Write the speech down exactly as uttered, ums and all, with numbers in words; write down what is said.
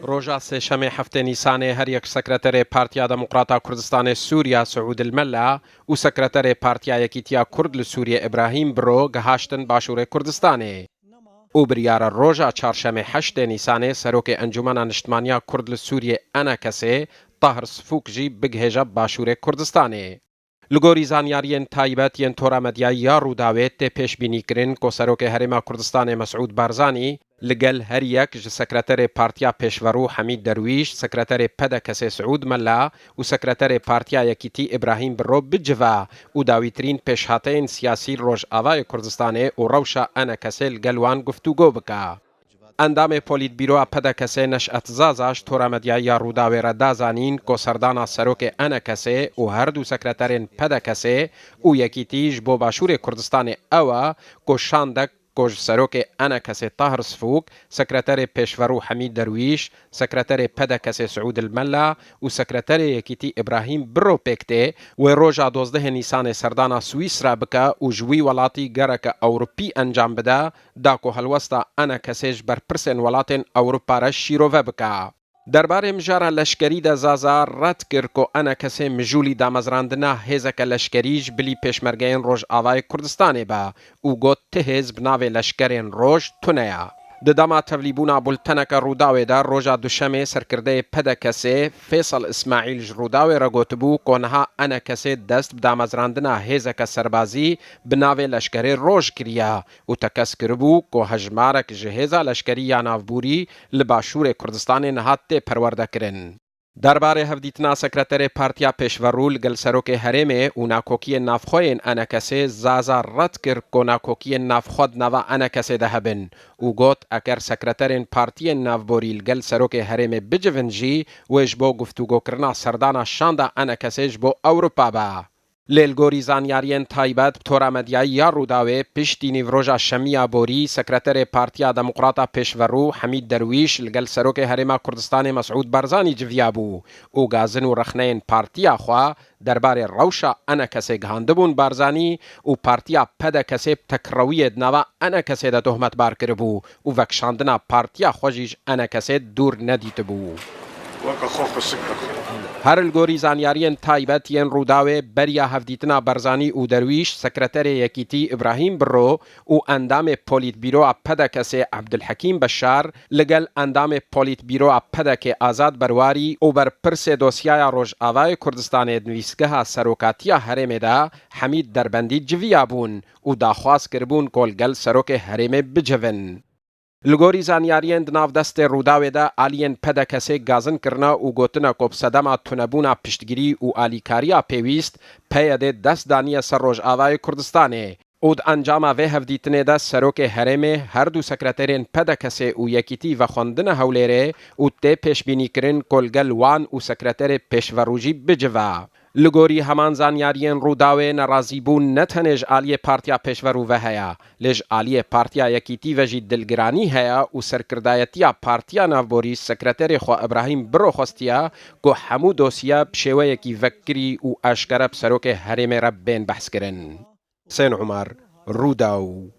Roja Sêşemê heftê Nîsanê her yek sekreterê Partiya Demokrata Kurdistanê Sûriya Siûd El Mela û sekreterê Partiya Yekîtiya Kurd li Sûriyê Îbrahîm Biro gihaştin Başûrê Kurdistanê. Û biryara roja Çarşemê heştê Nîsanê Serokê Encûmena Niştimaniya Kurd li Sûriyê ENKSê Tahir Sifûk jî bigihêje Başûrê Kurdistanê. Li gorî zanyariyên taybet yên tora medyayî ya Rûdawê tê pêşbînîkirin ku Serokê Herêma Kurdistanê Mesûd Barzanî li gel her yek ji sekreterê Partiya Pêşverû Hemîd Derwîş, sekreterê PDKSê Siûd Mela û sekreterê Partiya Yekîtî Îbrahîm Biro bicive û dawîtirîn pêşhateyên siyasî Rojavayê Kurdistanê û rewşa ENKSê li gel wan guftûgo bike. Endamê Polîtbîroya PDKSê Neşet Zaza ji tora medyayî ya Rûdawê re da zanîn ku serdana serokê ENKSê û her du sekreterên PDKSê û Yekîtî ji bo Başûrê Kurdistanê ew e ku şandek ku ji serokê ENKSê Tahir Sifûk, sekreterê Pêşverû Hemîd Derwîş, sekreterê PDKSê Siûd El Mela û sekreterê Yekîtî Îbrahîm Biro pêk tê, wê roja dozdehê Nîsanê serdana Swîsra bike û ji wî welatî gereke Ewropî encam bide, da ku helwesta ENKSê ji berpirsên welatên Ewropa re şîrove bike. Derbarê mijara leşkerî de Zaza red kir ku ENKSê mijûlî damezrandina hêzeke leşkerî ji bilî pêşmergeyên Rojavayê Kurdistanê be û got, ti hêz bi navê leşkerên roj tune ye. Di dema tevlîbûna bulteneke Rûdawê de roja Duşemê serkirdeyê PDKSê Fêsal Îsmaîl ji Rûdawê re gotibû ku niha ENKSê dest bi damezrandina hêzeke serbazî bi navê Leşkerê Roj kiriye û tekez kiribû ku hejmarek ji hêza leşkerî ya navborî li Başûrê Kurdistanê niha tê perwerdekirin. Derbarê hevdîtina sekreterê Partiya Pêşverû li gel serokê herêmê û nakokiyên navxwe yên ENKSê Zaza red kir ku nakokiyên navxwe di nava ENKSê de hebin û got, eger sekreterên partiyên navborî li gel serokê herêmê bicivin jî, wê ji bo guftûgokirina serdana şanda ENKSê ji bo Ewropa be. Lê li gorî zanyariyên taybet bi tora medyayî ya Rûdawê, piştî nîvroja şemiya borî sekreterê Partiya Demokrata Pêşverû Hemîd Derwîş li gel serokê Herêma Kurdistanê Mesûd Barzanî civiyabû û gazin û rexneyên partiya xwe derbarê rewşa ENKSê gihandibûn Barzanî û partiya PDKSê bi tekrewiyê di nava ENKSê de tohmetbar kiribû û vekişandina partiya xwe jî ji ENKSê dûr nedîtibû. Weke xwe xwişik dixwe. Her li gorî zanyariyên taybet yên Rûdawê, beriya hevdîtina Barzanî û Derwîş, sekreterê Yekîtî Îbrahîm Biro û endamê Polîtbîroya PDKSê Ebdulhekîm Beşar li gel endamê Polîtbîroya PDKê Azad Berwarî û berpirsê dosyaya Rojavayê Kurdistanê di nivîsgeha serokatiya herêmê de Hemîd Derbendî civiyabûn û daxwaz kiribûn ku li gel serokê herêmê bicivin. Li gorî zanyariyên di nav destê Rûdawê de, aliyên PDKSê gazin kirine û gotine ku bi sedema tunebûna piştgirî û alîkariya pêwîst, PYDê dest daniye ser Rojavayê Kurdistanê û di encama vê hevdîtinê de serokê herêmê, her du sekreterên PDKSê û Yekîtî vexwendine Hewlêrê û tê pêşbînîkirin ku li gel wan û sekreterê pêşverû jî bicive. Li gorî heman zanyariyên Rûdawê, nerazîbûn ne tenê ji aliyê Partiya Pêşverû ve heye, lê ji aliyê Partiya Yekîtî ve jî dilgiranî heye û serkirdayetiya Partiya Navborî sekreterê xwe Îbrahîm Biro xwestiye ku hemû dosye bi şêweyekî vekkirî û eşkere bi serokê herêmê re bên behskirin. Husên Umar, Rûdaw.